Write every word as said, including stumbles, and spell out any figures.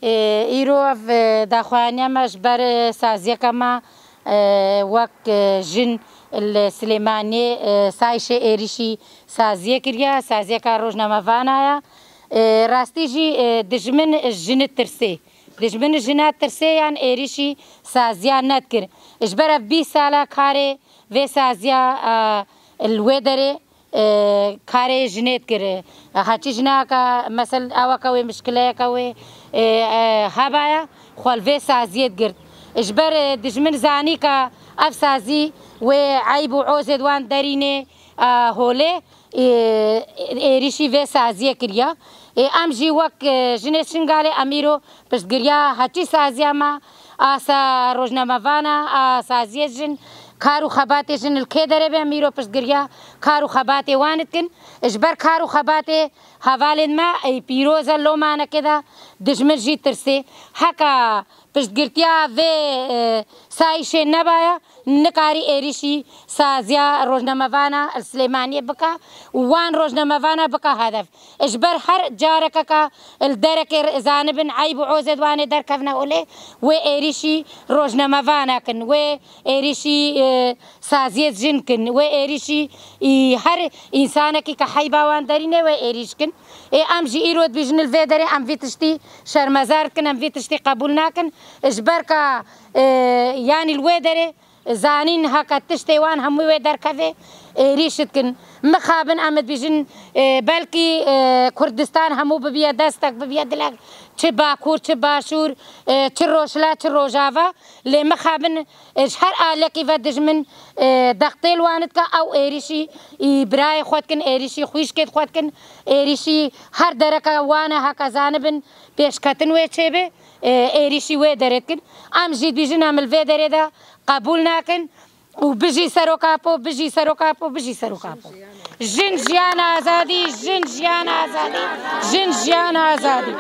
Ê, îro ev, e, daxuyaniya me ji ber, e, saziyeke me, e, wek, e, jin li Silêmaniyê, e, sayişê êrîşî saziyê kiriye, saziyeka rojnamevana ye. E, rastî jî, e, dijmin ji jin tirsê. Dijmin ji jina tirsê yan êrîşî saziya nedikir. Ji ber ev bîst sala karê vê saziya, e, li wê derê e, karê jinê dikir. E, heçî jinaka, mesel, eweke wê, mişkileyeke wê, e, e, hebaya, xwe li vê saziyê digirt. Ji ber, e, dijmin zanîka ev sazî wê eyb û ozê di wan derînê, e, holê, e, êrîşî vê saziyê kiriya. E, em jî wek, e, jinê Şingalê em îro piştgiriya heçî saziya me, a sa rojnamevana, a saziyê jin, kar û xebatê jin li kê derê be, em îro piştgiriya kar û xebatê wan dikin. Ji ber kar û xebatê hevalên me, ey pîroz e, lomanekê de dijmin jî tirsê. Heka piştgirtiya vê, e, sayîşê nebaya, nikarî êrîşî saziya rojnamevana li Silêmaniyê bike û wan rojnamevana bike hedef. Ji ber her carekeka li derekê zanibin eyb û ozê di wanê derkevne holê, wê êrîşî rojnamevana kin, wê êrîşî, e, saziyê jin kin, wê êrîşî, î, her însanekî ke heyba wan derîne wê êrîş kin. Ê, em jî îro dibîjin li vê derê em vî tiştî şermezar dikin, em vî tiştî qebûl nakin. Ji ber ka, e, yanî li wê derê zanîn heke tiştê wan hemû wê derkeve, êrîş dikin. Mixabin em dibîjin, e, belkî, e, Kurdistan hemû bibiye destek, bibiye dilek, çi Bakur, çi Başûr, e, çi Rojhila, çi Rojava, lê mixabin, e, ji her alekî ve dijmin, e, dextêl wan dike, ew êrîşî, î, birayê xwe dikin, êrîşî xwîşkê xwe dikin, êrîşî her dereke wan e, heke zanibin pêşketin wê çêbe, e, êrîşî wê derê dikin. Em jî dibîjin em li vê derê de qebûl nakin û bijî Serok Apo, bijî Serok Apo, bijî Serok Apo. Jin jiyan azadî, jin jiyan azadî, jin jiyan azadî.